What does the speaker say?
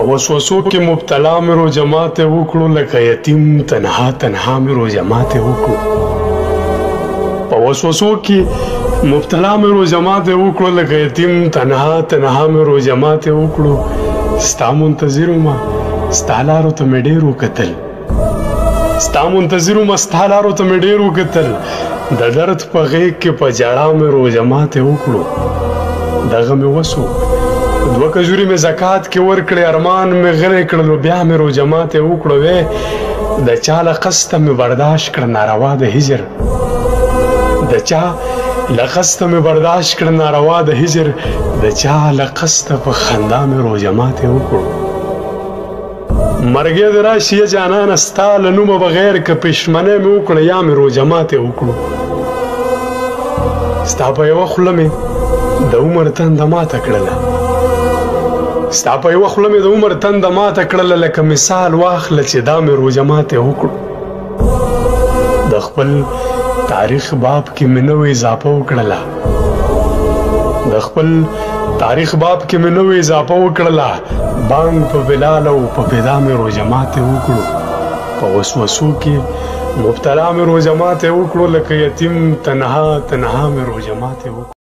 په وسوسو کې مبتلا مې روژه ماتی وکړو، لکه یتیم تنها تنها مې روژه ماتی وکړو. په وسوسو کې مبتلا مې روژه ماتی وکړو، لکه یتیم تنها تنها مې روژه ماتی وکړو. ستا منتظر ومه، ستا لارو ته مې ډېر وکتل، ستا منتظر ومه، ستا لارو ته مې ډېر وکتل. د درد په غېږ کې په ژړا مې روژه ماتی وکړو. دغه مې وسو، دوه کجوري مې زکات کې ورکړې، ارمان مې غلی کړلو، بیا مې روژه ماتی وکړو. وې د چا له قصده مې برداشت کړه ناروا د هجر، د چا له قصده مې برداشت کړه ناروا د هجر، د چا له قصده په خندا مې روژه ماتی وکړو. مرګی دې راشي ای جانانه ستا له نومه بغیر، که پښمنی مې وکړه یا مې روژه ماتی وکړو. ستا په یوه خوله مې د عمر تنده ماته کړله، ستا په یوه خوله مې د عمر تنده ماته کړله، لکه مثال واخله چې دا مې روژه ماتی وکړو. د خپل تاریخ باب کې مې نوې اضافه وکړله، د خپل تاریخ باب کې مې نوې اضافه وکړله، بانګ په بلال او په فدا مې روژه ماتی وکړو. په وسوسو کې مبتلا مې روژه ماتی وکړو، لکه یتیم تنها تنها مې روژه ماتی وکړو.